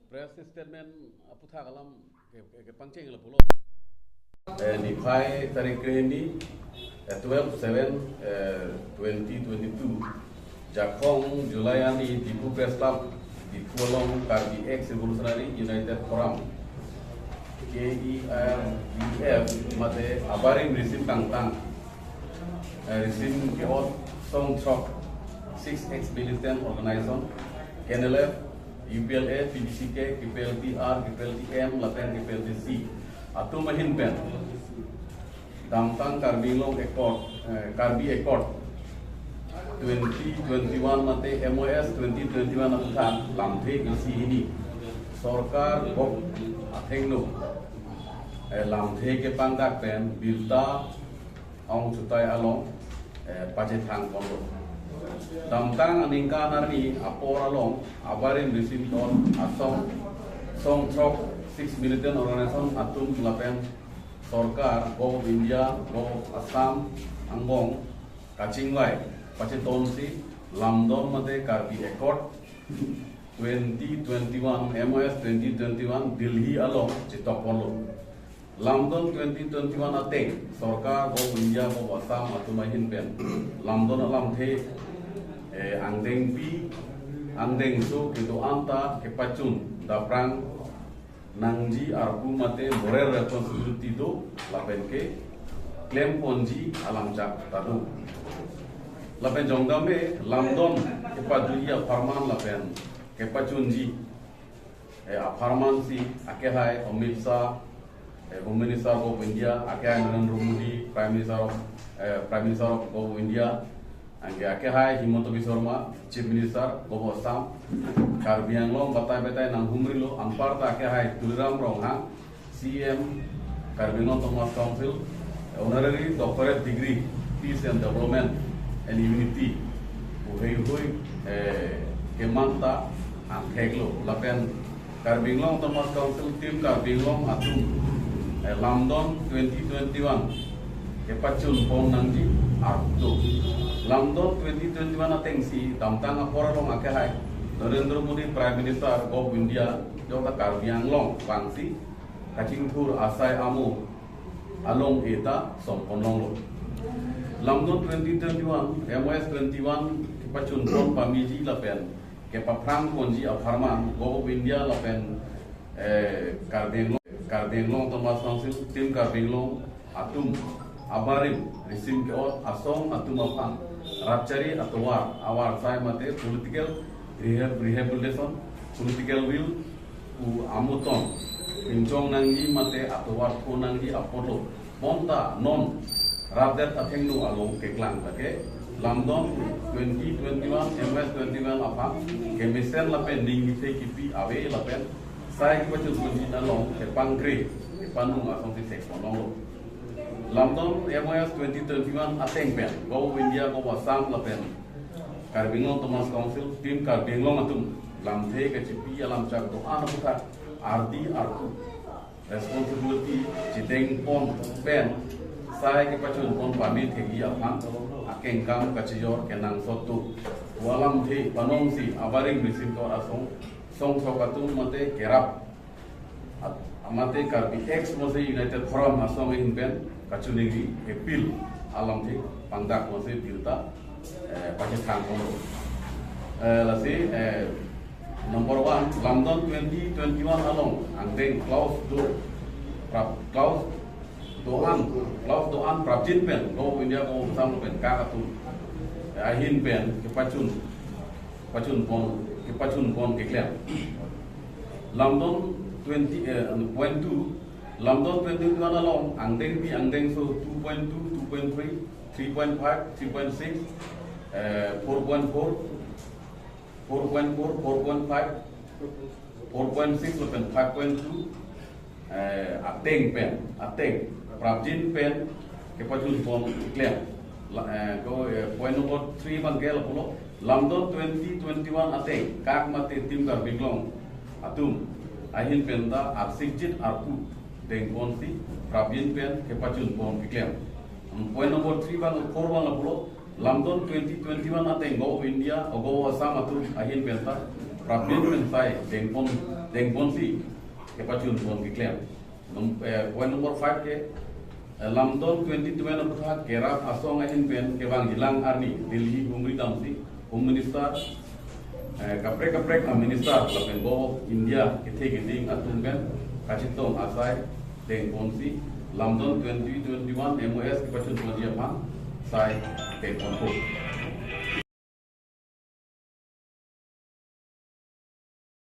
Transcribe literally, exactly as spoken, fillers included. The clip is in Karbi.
Press statement aputhak alam ke, ke, kepangcheng lapulo. Eh, niphai tarik kre-hini, eh, twelve seven, eh, twenty twenty-two, Jakhong July arni Diphu Press Club, Diphu along Karbi Ex Revolutionary United Forum, K E R U F, mate abarim risim tangtang, eh, risim ke-ot song throk, six ex militant organization, K N L F, U P L A, P P C K, K P L T R, K P L T M, lapen K P L T C atum ahin pen damtang Karbi Anglong Accord, eh, Karbi Accord twenty twenty-one mate M O S twenty twenty-one aputhak lamthe isi hini sorkar gov athengno, eh, lamthe kepangdak pen birta ong chutai along, eh, pachethang ponlo. Damtang aningkan arni apor along abarim risim ton asong song throk, six militant organization atum lapen sorkar, Govt of India, Govt of Assam angbong kachingvai pachetonsi lamdon mate Karbi Accord twenty twenty-one, M O S twenty twenty-one Delhi along chetok ponlo. Lamdon twenty twenty-one ateng sorkar, Govt of India, Govt of Assam atum ahin pen lamdon alamthe, eh, angdengpi angdengso kedo-an ta kepachun daprang nangji arpu mate moral responsibility do, lapen keklem ponji alamchak ta do. Lapen jongdam me lamdon kepajuji apharman lapen kepachunji, eh, apharman si akehai Amit Shah, eh, Home Minister of India, akehai Narendra Modi, Prime Minister of, eh, Prime Minister of, of India, anke akehai Himanta Biswa Sarma, Chief Minister, Govt of Assam, Karbi Anglong batai batai nanghumrilo, anparta akehai Tuliram Ronghang, C M, Karbi Anglong Autonomous Council, Honorary Doctorate Degree, Peace and Development and Unity, pu heihui, eh, kemang ta angtheklo, lapen Karbi Anglong Autonomous Council, Team Karbi Anglong atum, eh, lamdon twenty twenty-one kepachun pon nangji arpu do. Lamdon twenty twenty-one atengsi damtang apor along akehai Narendra Modi, Prime Minister, Govt of India, jok ta Karbi Anglong vangsi kachingthur asai amo along eta song ponlonglo. Lamdon twenty twenty-one, M O S twenty-one kepachun pon pameji lapen kepaphrang ponji apharman Govt of India lapen, eh, Karbi Anglong, Karbi Anglong Autonomous Council, Team Karbi Anglong atum abarim risim ke-ot asong atum aphan rapchari atovar, avarsai mate political rehab-, rehabilitation, political will pu amuton pinchong nangji mate atovar tho nangji apotlo. Bonta non rapdet athengno along keklang ta ke lamdon twenty twenty-one, M O S twenty-one aphan kemesen lapen ning kethe kipi ave lapen sai kepachun ponji along kepangkre kepanung asongsi thek ponlonglo. Lamdon M O S twenty twenty-one ateng pen Govt of India, Govt of Assam lapen Karbi Anglong Autonomous Council, Team Karbi Anglong atum lamthe kachipi alamchak do-an aputhak ardi arpu responsibility chedeng pon pen sai kepachun pon pame thekji aphan akengkam kachijor kenangsot do pu alamthe panongsi abarim risim ton asong song throk atum mate kerap at-, mate Karbi Ex Mose United Forum asong ahin pen kachiningri appeal alamthe pangdak mose birta, eh, pachethang ponlo. Eh, lasi, eh, number one, lamdon twenty twenty-one along angdeng clause do prap-, clause do-an, clause do-an prapjin pen Govt of India, Govt of Assam pen kak atum, eh, ahin pen kepachun pachun pon, kepachun pon keklem. Lamdon twenty, eh, point two, lamdon twenty twenty-one along angdengpi angdengso two point two, two point three, three point five, three point six, eh, four point four, four point four, four point five, four point six lapen five point two, eh, ateng pen, ateng prapjin pen kepachun pon keklem. La, eh, ko, eh, point number three abangke lapulo, lamdon twenty twenty-one ateng kak mate Team Karbi Anglong atum ahin pen ta arsikjit arpu dengponsi prapjin pen kepachun pon keklem. Hmm, point number three abang, four abang lapulo, lamdon twenty twenty-one ateng Govt of India, o Govt of Assam atum ahin pen ta prapjin pen sai dengpon, dengponsi kepachunpon keklem. Num-, eh, point number five ke, eh, Lamdon twenty twenty aphuthak kerap asong ahin pen kevangjilang arni Delhi humri damsi Home Minister, eh, kaprek kaprek a-minister lapen Government of India kethe keding atum pen kachetong asai dengponsi Lamdon twenty twenty-one M O S kepachunponji aphan sai dengponpo.